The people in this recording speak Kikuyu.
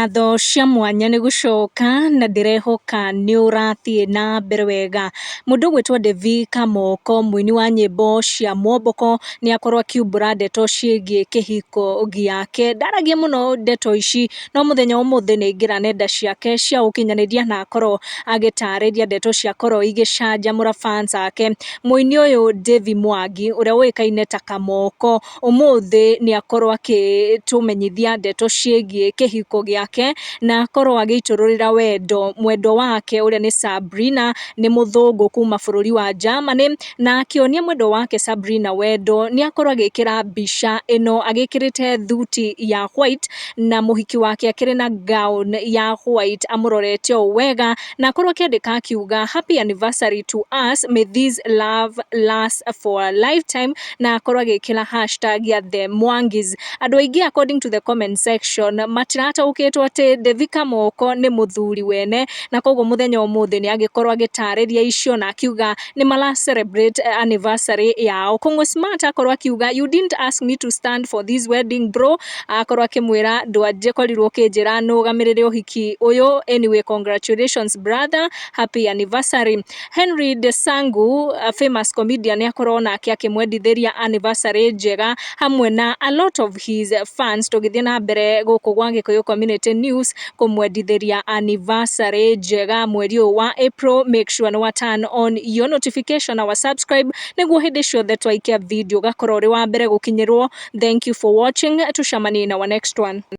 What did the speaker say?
Ngatho cia mwanya nĩ gũcoka na ndĩrehoka nĩ ũrathiĩ na mbere wega. Mũndũ ũgwĩtwo Devi Kamoko, mũini wa nyĩmbo cia mwomboko, nĩ akorwo akiumbũra ndeto ciĩgiĩ kĩhiko gĩake. Ndaragia mũno ndeto ici, no mũthenya wa ũmũthĩ nĩ aingĩra nenda ciake cia ũkinyanĩria na akorwo agĩtarĩria ndeto ciakorwo igĩcanjamũra fans ake. Mũini ũyũ Devi Mwangi ũrĩa ũĩkaine ta Kamoko, ũmũthĩ nĩ akorwo akĩtũmenyithia ndeto ciĩgiĩ kĩhiko gĩake na akorwo agĩitũrũrĩra wendo mwendwa wake ũrĩa nĩ Sabrina, nĩ mũthũngũ kuma bũrũri wa Germany, na akĩonia mwendwa wake Sabrina wendo nĩ akorwo agĩkĩra mbica ĩno agĩkĩrĩte thuti ya white na mũhiki wake akĩrĩ na gown ya white amũrorete ũũ wega, na akorwo akĩandĩka akiuga, "Happy anniversary to us, may this love last for a lifetime," na akorwo agĩkĩra #TheMwangis. Andũ aingĩ, according to the comment section, matirataũkĩtwo atĩ Devi Kamoko nĩ mũthuri wene, na koguo mũthenya ũmũthĩ nĩ agĩkorwo agĩtarĩria icio na akiuga nĩ mara celebrate anniversary yao. Kũng'ũ Smart akorwo akiuga, "You didn't ask me to stand for this wedding, bro." Akorwo akĩmwĩra, "Ndwanjĩkorirwo ũkĩnjĩra nũgamĩrĩre ũhiki ũyũ. Anyway, congratulations brother, happy anniversary." Henry Desangu, a famous comedian, nĩ akorwo nake akĩmwendithĩria anniversary njega hamwe na a lot of his fans. Tũgĩthiĩ na mbere gũkũ gwa Gĩkũyũ Community News kũmwendithĩria anniversary njega mweri ũyũ wa April. Make sure nĩ wa turn on your notification na wa subscribe nĩguo hĩndĩ ciothe twaikia video ũgakorwo ũrĩ wa mbere gũkinyĩrwo. Thank you for watching, tucemanie in our next one.